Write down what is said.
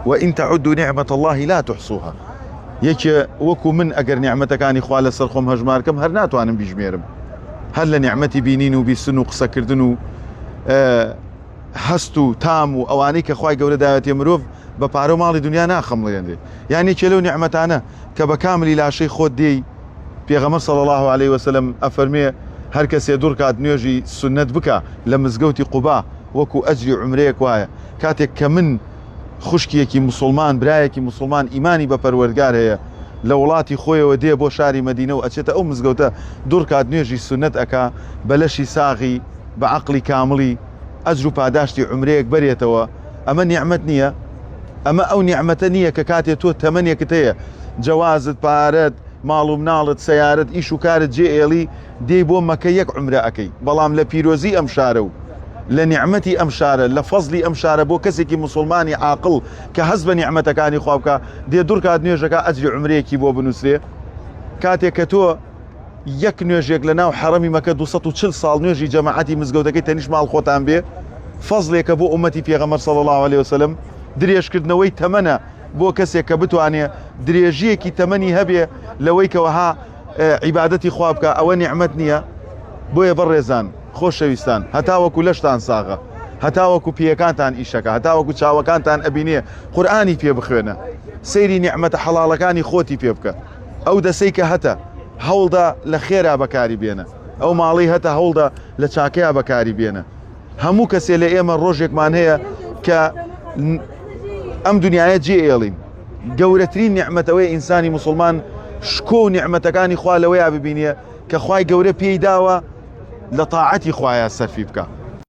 وإن تعدوا نعمة الله لا تحصوها. یەکێ وەکو من ئەگەر نیعمەتەکانی خوا لەسەر خۆم هەژمارکەم هەر ناتوانم بیژمێرم. هەر لە نیعمەتی بینین و بیستن و قسەکردن و هەست و تام و ئەوانەی کە خوای گەورە داوێتێ مرۆڤ بە پارە و ماڵی دنیا ناخەمڵێنرێ. یان یەکێ لەو نیعمەتانە کە بە کاملی لاشەی خۆت دێی پێغەمبەر صلی اللە علیە وسلم ئەفەرموێ هەر کەسێ دوڕکات نوێژی سوننەت بکا لە مزگەوتی قوبا وەکو ئەجری عومرەیەک وایە کاتێک کە من خوشکێکی موسڵمان برایەکی موسڵمان ئیمانی بە پەروەردگار هەیە لە وڵاتی خۆیەوە دێ بۆ شاری مەدینە و ئەچێتە ئەو مزگەوتە دوڕکات نوێژی سوننەت ئەکا بە لەشی ساغی بە عەقڵی کامڵی ئەجر و پاداشتی عومرەیەک بەرێتەوە ئەمە نیعمەت نییە؟ ئەمە ئەو نیعمەتە نییە کە کاتێ تۆ تەمەنێکت هەیە جەوازت پارەت ماڵ و مناڵت سەیارەت ئیش و کارت جێ ئێڵی دێی بۆ مەکە یەک عومرە ئەکەی بەڵام لە پیرۆزی ئەم شارە و لە نیعمەتی ئەم شارە لە فەزلی ئەم شارە بۆ کەسێکی موسڵمانی عاقڵ کە هەست بە نیعمەتەکانی خوا بکا دێ دوڕکات نوێژەکە ئەجری عومرەیەکی بۆ بنووسرێ کاتێک کە تۆ یەک نوێژێک لە ناو حەڕەمی مەکە 240 ساڵ نوێژی جەماعەتی مزگەوتەکەی تەنیشت ماڵ خۆتان بێ فەزلێکە بۆ ئومەتی پێغەمبەر صلی الله علیه وسلم درێژکردنەوەی تەمەنە بۆ کەسێک کە بتوانێ درێژیەکی تەمەنی هەبێ لەوەی کەوەها عیبادەتی خوا بکە ئەوە نیعمەت نییە بۆیە بەڕێزان خۆشەویستان هەتاوەکو لەشتان ساغە هەتاوەکو پێیەکانتان ئیشەکە هەتاوەکو چاوەکانتان ئەبینێ قورئانی پێ بخوێنە سەیری نیعمەتە حەڵاڵەکانی خۆتی پێ بکە ئەو دەسەی کە هەتە هەوڵدە لە خێرا بەکاری بێنە ئەو ماڵی هەتە هەوڵدە لە چاکەیا بەکاری بێنە هەموو کەسێ لە ئێمە ڕۆژێکمان هەیە کە ئەم دنیاە جێ ئێڵین گەورەترین نیعمەتەوەی ئینسانی مسلمان شکۆ و نیعمەتەکانی خوا لەوەیا ببینێ کە خوای گەورە پێی داوە لە تاعەتی خوایە سەرفی بکە.